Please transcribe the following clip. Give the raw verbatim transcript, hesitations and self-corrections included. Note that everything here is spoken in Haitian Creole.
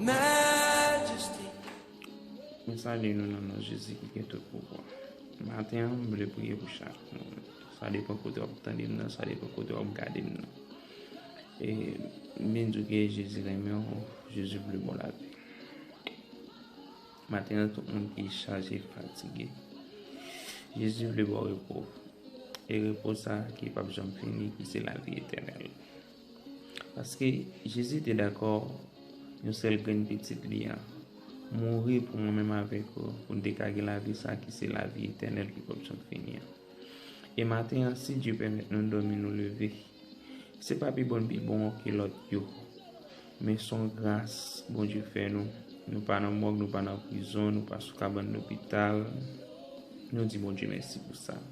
Majesty. Mwen salye nou nan non Jezi ki gen tout pouvwa. Maten an, m vle priye pou chak moun. Sa depann kote w ap tande m nan, sa depann kote w ap gade m nan. E m vin di w ke Jezi renmen w, Jezi vle ba w lavi. Maten an, tout moun ki chaje, fatige, Jezi vle ba w repo. E repo sa ki p ap janm fini, ki se lavi etènèl. Paske Jezi te dakò yon sèl grenn pitit li an mouri pou mwen menm avèk ou, pou n te ka gen lavi sa ki se lavi etènèl ki p ap janm fini an. E maten an, si Dye pèmèt nou dòmi, nou leve, se pa pi bon, pi bon ke lòt yo. Men se yon gras Bondye fè nou. Nou pa nan mòg, nou pa nan prizon, nou pa sou kabann lopital. Nou di Bondye mèsi pou sa.